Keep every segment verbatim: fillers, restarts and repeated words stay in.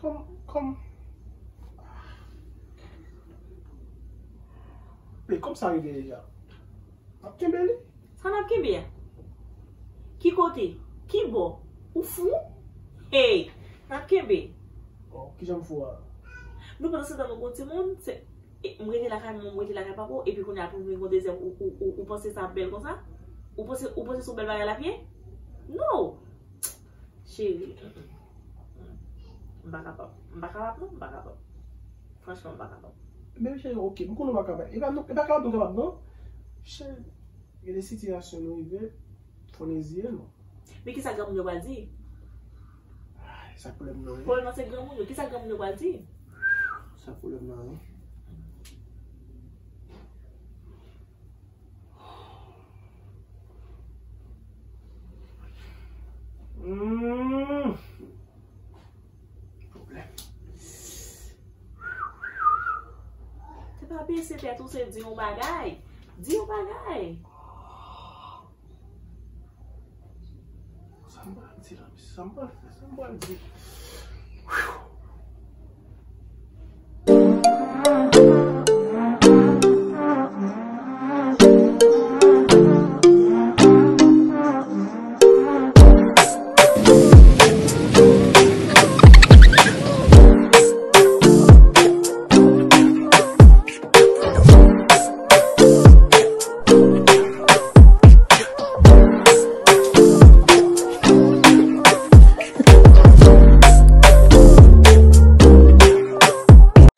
Kòm, kòm. Men kòm sa rive deja? N ap kenbe li. Sa n ap kenbe a? Ki kote? Ki bò? Ou fou? Hey! N ap kenbe. Oh, kijan m fou a? Nou pandan se tan nou gon timoun, se, e, m rete lakay mwen, m rete lakay papa w, epi kounye a pou vin gon dezyèm, ou, ou, ou, ou panse sa ap bèl konsa? Ou panse, ou panse se yon bèl bagay l ap ye? No! Cheri, mm, mm, mm. M pa kapab. M pa kapab non, m pa kapab. Franchman, m pa kapab. Men cheri, ok, m konnen w pa kapab. E pa nou, e pa kapab nou kapab non. Cheri, gen de sitiyasyon nou rive, fò n eziye non. Men kisa granmoun yo pral di? Ay, sa pwoblèm nan, wi. Pwoblèm nan se granmoun yo. Kisa granmoun yo pral di? Sa pwoblèm nan, wi. Hmm. Pwoblèm. Se pa bese tèt ou, se di yon bagay. Di yon bagay. Sa m pral di la, mesye? Sa m pral fè? Sa m pral di?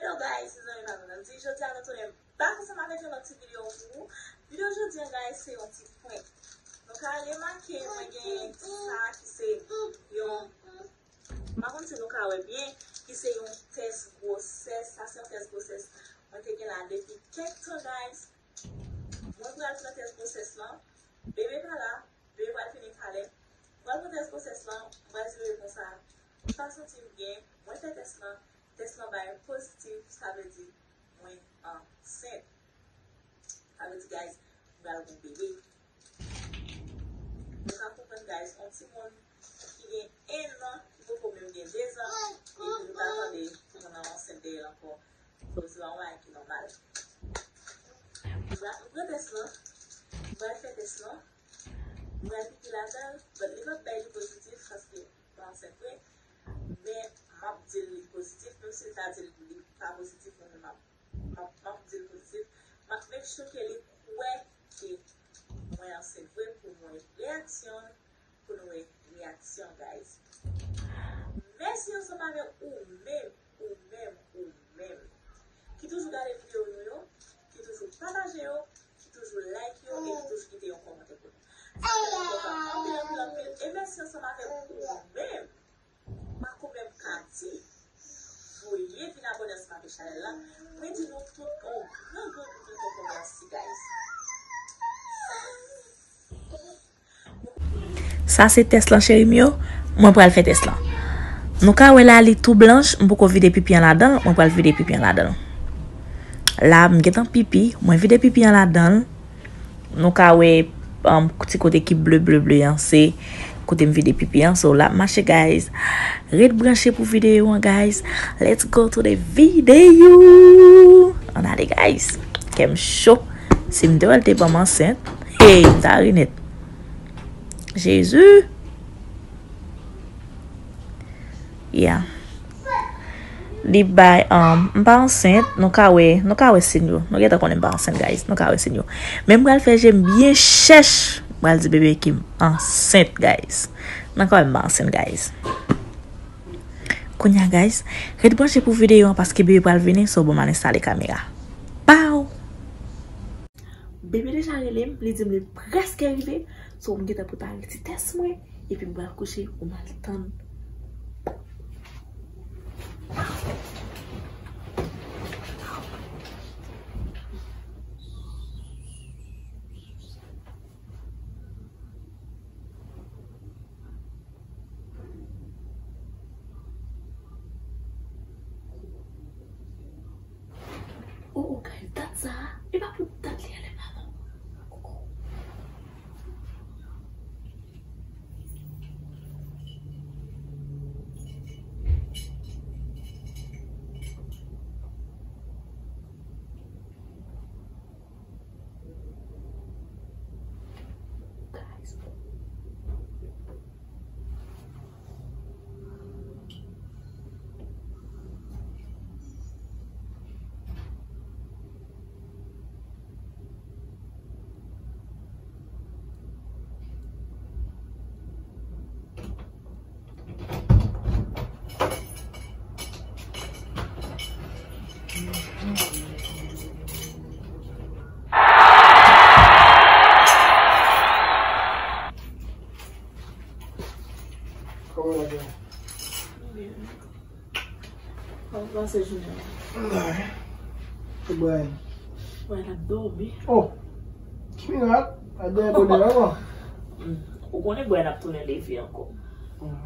Hello guys, se zanmi pa nou Nancy. Jodi a nou tounen back ansanm avèk yon lòt ti videyo pou ou. Videyo jodi a, guys, se yon ti prank. Nou ka remake mwen gen sa ki se yon, m pa konn si nou ka wè byen, ki se yon tès gwosès. Sa se yon tès gwosès mwen te gen la depi kèk tan, guys. Mwen pral pran tès gwosès lan. Bebe pa la. Bebe pral fini talè. Mwen pral pran tès gwosès lan. Mwen pral di bebe konsa, m pa santi m byen. Mwen fè tès lan. Tès lan bay pozitif. Sa vle di mwen ansent. Sa vle di, guys, m pral gen bebe. Nou ka konprann, guys, yon timoun ki gen en an, ki poko menm gen de zan, epi nou ka tande timoun nan ansent dèyè l ankò. So, se pa yon bagay ki nòmal. M pral, m pran tès lan, m pral fè tès lan, m pral pipi ladan l, but li p ap bay li pozitif, paske mwen ansent vre, men m ap di l li pozitif, menm si l ta di l li pa pozitif, mwen menm m ap, m ap, m ap di l pozitif. M ap make sure ke li kwè ke mwen ansent vre pou mwen reaksyon, pou nou wè reaksyon, guys. Mèsi ansanm avèk ou menm, ou menm, ou menm ki toujou gade videyo nou yo, ki toujou pataje yo, ki toujou like yo, e ki toujou kite yon kòmantè pou nou. Sa fè nou kontan anpil, anpil, anpil. E mèsi ansanm avèk ou menm. Pa konbyen m ka di, voye vin abòne ansanm avèk chanèl la. Mwen di nou tout yon gran, gran, gran, gran, gran mèsi, guys. Sa se tès lan, cheri m yo. Mwen pral fè tès lan. Nou ka wè la, li tou blanch. M poko vide pipi an ladan l. Mwen pral vide pipi an ladan l. La, m gentan pipi. Mwen vide pipi an ladan l. Nou ka wè, um, ti kote ki ble, ble, ble an, se kote m vide pipi an. So, l ap mache, guys. Ret branche pou videyo an, guys. Let's go to the video. Ann ale, guys. Kè m cho. Si m te wè l te ban m ansent, hey, m ta ri nèt. Jezi. Yeah. Li bay, um, m pa ansent, nou ka wè, nou ka wè siy yo. Nou gentan konnen m pa ansent, guys. Nou ka wè siy yo. Men m pral fè je m byen chèch. M pral di bebe ke m ansent, guys. Nou ka wè m pa ansent, guys. Kounye a, guys, ret branche pou videyo an paske bebe pral vini, so bon, m al enstale kamera. Pow! Bebe deja rele m, li di m li prèske rive. So, m gentan prepare ti tès mwen, epi m pral kouche pou m al tann. Oh, oh, guys, dat sa, e pa pou dat li ale la non. Oh, oh. Kòman w pase jounen an? Ay. Ibrahim. Ibrahim ap dòmi. Oh! Ki mirak? A dèyè bonè ankò. Hmm. Ou konnen Ibrahim ap tounen leve ankò. Hmm.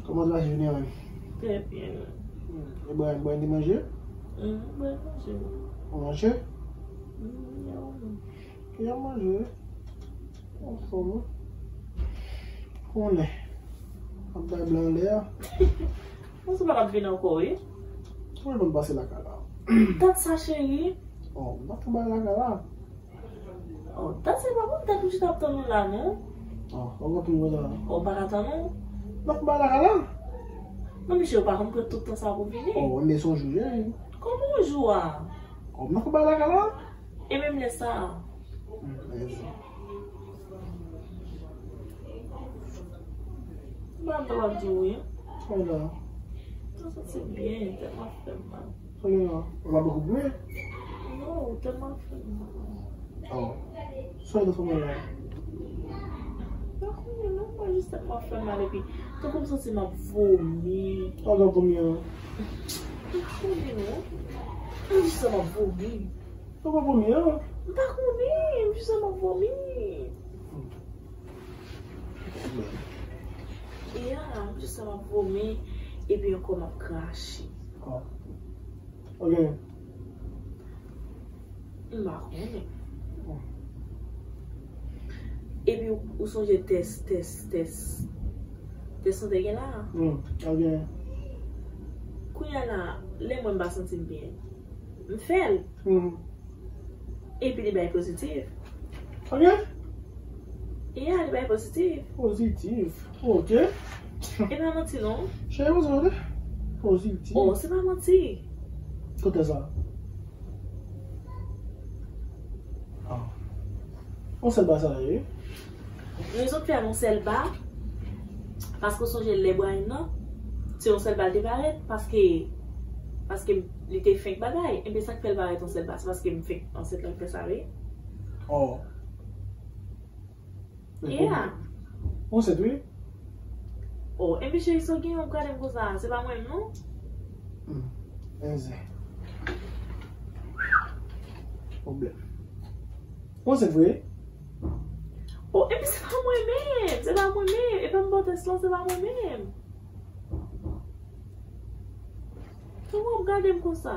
Kòman w pase jounen an? Trè byen. Hmm. Ibrahim, Ibrahim te manje? Hmm, Ibrahim manje. Ou manje? Hmm, ya, ou menm? Ya manje. Anfòm, wi. Konnen. Ap bay blan anlè a. Mwen sou pa t ap vin ankò, wi. Mwen konn pase lakay la. Dat sa, cheri. Oh, m pa t bay lakay la. Oh, dat se pa konn dat m chita ap tann ou la, non. Oh, ou konn konn konsa. Oh, m pa ka tann ou. M pa t bay lakay la. Non, miche, ou pa konn pran tout tan sa pou vini. Oh, men se yon jou, cheri. Kòman yon jou a? Oh, m pa t bay lakay la. E menm lè sa a? Hmm, men se. M pa tande w ap di wi. Sa w la? Mwen santi m byen, tèt mwen ap fè m mal. Sa w gen la? Ou pa bokou bwè? Non, tèt mwen ap fè m mal. Oh. Sa w gen nan fè mal la? M pa konnen non, mwen jis tèt mwen ap fè m mal epi tankou m santi m ap vomi. Sa w gen vomi an? M pa konnen non. M jis santi m ap vomi. Ou pa vomi an? M pa konnen, m jis santi m ap vomi. Ya, m jis santi m ap vomi, epi ankò m ap krache. Ah. Ok. M pa konnen. Epi ou, ou sonje tès, tès, tès, tès sante gen la? Hmm, ok. Kounye a la, lè mwen m pa santi m byen, m fè l. Hmm. Epi li bay pozitif. Konbyen? Ya, li bay pozitif. Pozitif. Ok. E pa manti non. Cheri, ou tande? Pozitif. Oh, se pa manti. Kote sa? Ah. On sèl ba sa ye. Rezon k fè l yon sèl ba, paske w sonje lè Brahim nan, se yon sèl ba l te parèt, paske, paske li te fenk bagay. Enben sa k fè l parèt yon sèl ba, se paske m fenk ansent la k fè sa, wi. Oh. Yeah. Ou ansent, wi. Oh, enben cheri, sa w genyen w ap gade m konsa, se pa mwen menm, non. Hmm. Enzen. Pwoblèm. Ou ansent vre? Oh, epi se pa mwen menm, se pa mwen menm, epi m bò tès lan, se pa mwen menm. Kòman w ap gade m konsa?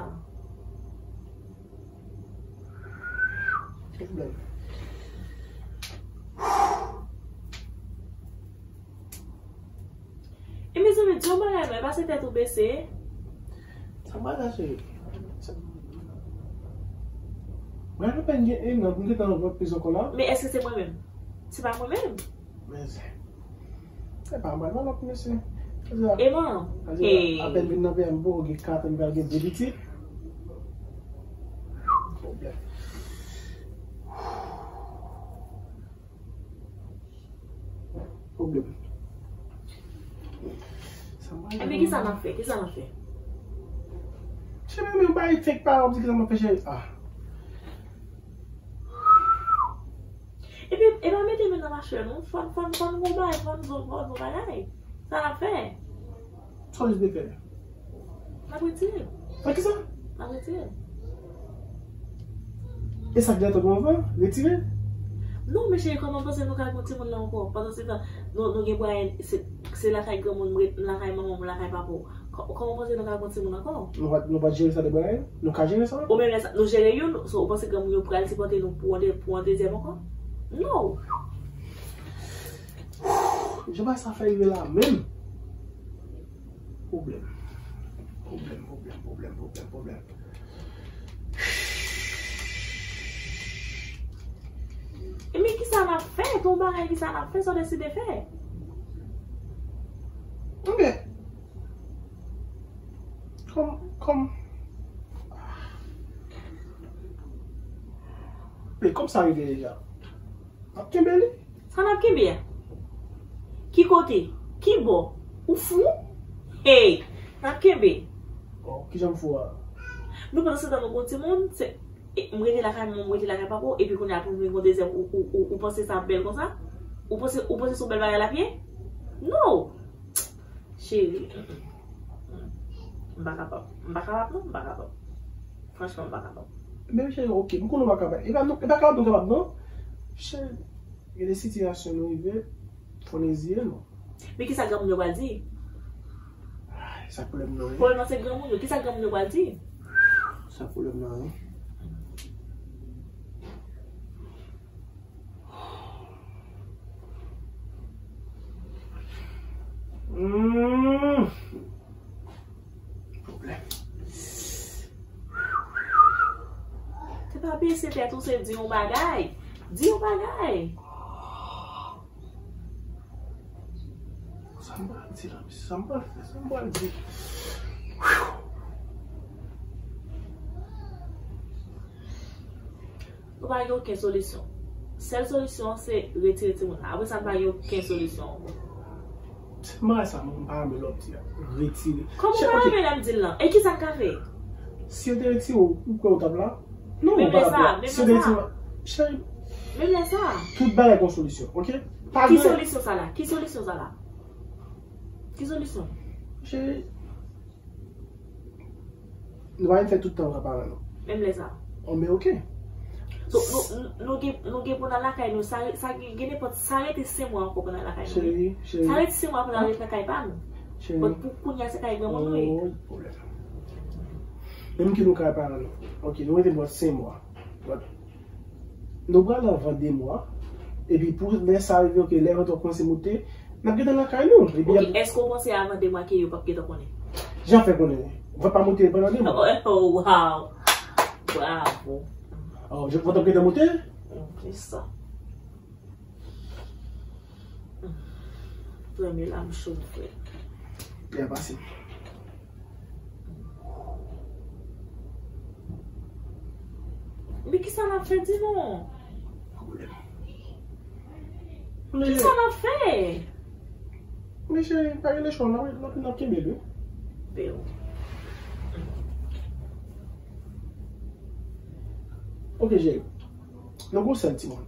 Pwoblèm. E mezanmi, di yon bagay non, e pa se tèt ou bese. Sa bagay se. Mwen apèn gen en an pou m gentan pran plis ankò la. Men èske se mwen menm? Se pa mwen menm? Men se. Se pa mwen non, lòt mesye. Eman. Apèn vin nan peyi a, m poko gen kat an, m pral gen de pitit. Pwoblèm. Pwoblèm. Sa mwen. Ebyen, kisa n ap fè? Kisa n ap fè? Cheri, men bay fake pa w ap di kisa m ap fè, cheri. Ah. Epi, e pa mete men nan machè, non. Fò n, fò n, fò n gon bagay, fò n zo, fò n zo bagay. Sa n ap fè? Sa w deside fè? N ap retire. Fè kisa? N ap retire. E sa k gentan pou anvan? Retire? Non, men cheri, kòman w panse nou ka gon timoun la ankò? Pandan se tan, nou, nou gen mwayen, se, se lakay granmoun m ret, m lakay manman m, m lakay papa w. Kò-, kòman w panse nou ka gon timoun ankò? Nou pa, nou pa jere sa de bagay? Nou ka jere sa? Ou menm lè sa, nou jere youn, so, ou panse granmoun yo pral sipòte nou pou yon de-, pou yon dezyèm ankò? Non! Jan bagay sa fè rive la menm? Pwoblèm. Pwoblèm, pwoblèm, pwoblèm, pwoblèm, pwoblèm. E men kisa n ap fè? Ton bagay kisa n ap fè? Sa w deside fè? Ok. Kòm, kòm. Men kòm sa rive deja? N ap kenbe li. Sa n ap kenbe a? Ki kote? Ki bò? Ou fou? Hey! N ap kenbe. Oh, kijan m fou a? Nou pandan se tan nou gon timoun, se, e, m rete lakay manman m, m rete lakay papa w, epi kounye a pou m vin gon dezyèm, ou, ou, ou, ou panse sa ap bèl konsa? Ou panse, ou panse se yon bèl bagay l ap ye? No! Cheri, m pa kapab. M pa kapab non, m pa kapab. Franchman, m pa kapab. Men cheri, ok, m konnen w pa kapab. E pa nou, e pa kapab nou kapab non. Cheri, gen de sitiyasyon nou rive, fò n reziye nou. Men kisa granmoun yo pral di? Ay, sa pwoblèm nan ye. Pwoblèm nan se granmoun yo. Kisa granmoun yo pral di? Sa pwoblèm nan ye. Hmm. Pwoblèm. Se pa bese tèt ou, se di yon bagay. Di yon bagay. Sa m pral di la, mesye? Sa m pral fè? Sa m pral di? Nou pa gen okenn solisyon. Sèl solisyon an se retire timoun nan. Apre sa, nou pa gen okenn solisyon ankò. Se bagay sa, mwen pa renmen lè w di a. Retire. Kòman w pa renmen lè m di l lan? E kisa m ka fè? Si yo te retire w, ou kwè w t ap la? Non, ou pa t ap la. Si yo te retire w, cheri, menm lè sa, tout bagay gon solisyon, ok? Pa gen solisyon sa la? Ki solisyon sa la? Ki solisyon? Cheri, nou pa vin fè tout tan nou ka paran non. Menm lè sa. Oh, men ok. So, nou, nou, nou gen, nou gen pou n al lakay nou. Sa, sa gen, gen nenpòt, sa rete senk mwa ankò pou n al lakay nou, wi. Cheri, cheri. Sa rete senk mwa pou n al ret nan kay pa nou. Cheri. But pou kounye a, se kay granmoun nou ye. Oh, pwoblèm. Menm ke nou kay paran nou. Ok, nou rete bò senk mwa. But nou pral anvan de mwa. Epi pou lè sa rive, ok, lè vant lan kòmanse moute, n ap gentan lakay nou. Epi ok, èske w panse avan de mwa ke yo p ap gentan konnen? Jan fè konnen? Vant pa moute pandan de mwa? Oh, oh, wow! Bravo! Oh, vant ap gentan moute? Ok, sa. Premye la m cho frè. Byen pase. Men kisa n ap fè di non? Kisa n ap fè? Men cheri, pa gen lechon, n ap, n ap, n ap kenbe l, wi. Bèl. Ok, cheri. Nou gon sèl timoun.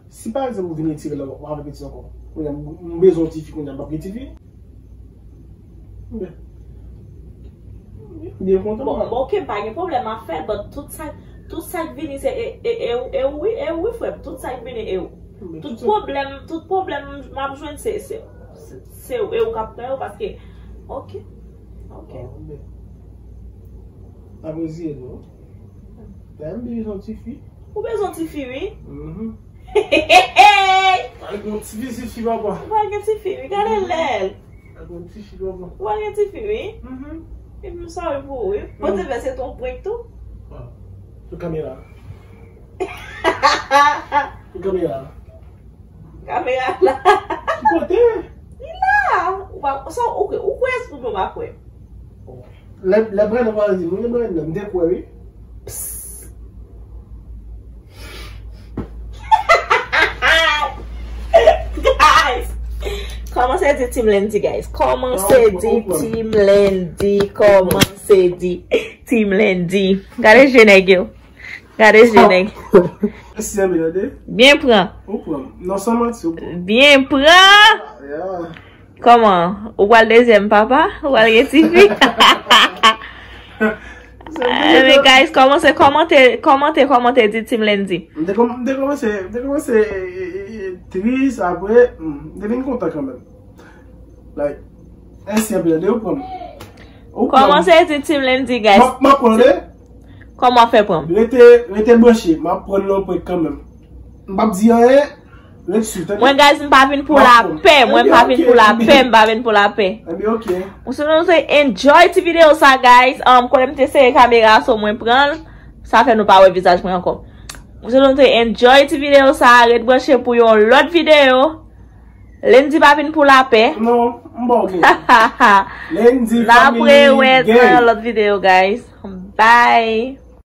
Si pa egzanp ou vin retire l, w ap avèk pitit ankò. Kounye a, m bezwen yon tifi, kounye a m p ap gen tifi. Byen. Byen kontan. Bon, bon, ok, m pa gen pwoblèm ap fè, but tout sa, tout sa k vini se e, e, e, e ou wi, e ou wi, frè m. Tout sa k vini e ou. Tout pwoblèm, tout pwoblèm m ap jwenn se, se, se, se e ou k ap pran yo, paske, ok. Ok. N ap reziye nou. Dayè m bezwen yon tifi. Ou bezwen tifi, wi. Mhm. Hey, hey, hey! Al gen yon ti vizit fi papa. Ou pral gen tifi, wi. Gade lè l. Al gen yon tifi papa. Ou pral gen tifi, wi. Mhm. Epi m sòri pou ou, wi. Pote vè se ton prank tou. Ah. Pou kamera. Pou kamera. Kamera la. Ki kote? Li la. Ou pa, sa, ou kwè, ou kwè èske ou pa kwè? Lè, lè Brenda pral di, mwen, Brenda, m te kwè, wi. Guys, kòmanse di Team Landy, guys. Kòmanse di Team Landy. Kòmanse di Team Landy. Gade je nèg yo. Gade je nèg. Byen pran. Ou pran. Non, san manti, ou pran. Byen pran. Yeah. Kòman? Ou pral dezyèm papa? Ou pral gen tifi? Men guys, kòmanse kòmante, kòmante, kòmante, di Team Landy. M te kòm-, m te kòmanse, m te kòmanse, e, e, e, tris, apre, m te vin kontan kanmenm. Like, èske byen de ou pran m? Ou pran m? Kòmanse di Team Landy, guys. M ap, m ap pran l, de. Kòman w fè pran m? Rete, rete branche, m ap pran l nan prank kanmenm. M p ap di anyen, ret swiv, tande? Mwen, guys, m pa vin pou lapè. Mwen, m pa vin pou lapè. M pa vin pou lapè. Ebyen, ok. Mwen, si nou te enjoy ti videyo sa, guys. Um, konnen m te sere kamera, so mwen pran l. Sa fè nou pa wè vizaj mwen ankò. Mwen, si nou te enjoy ti videyo sa, ret branche pou yon lòt videyo. Landy pa vin pou lapè. Non, m ba w gen. Landy family gang. N ap rewèt nan yon lòt videyo, guys. Bye.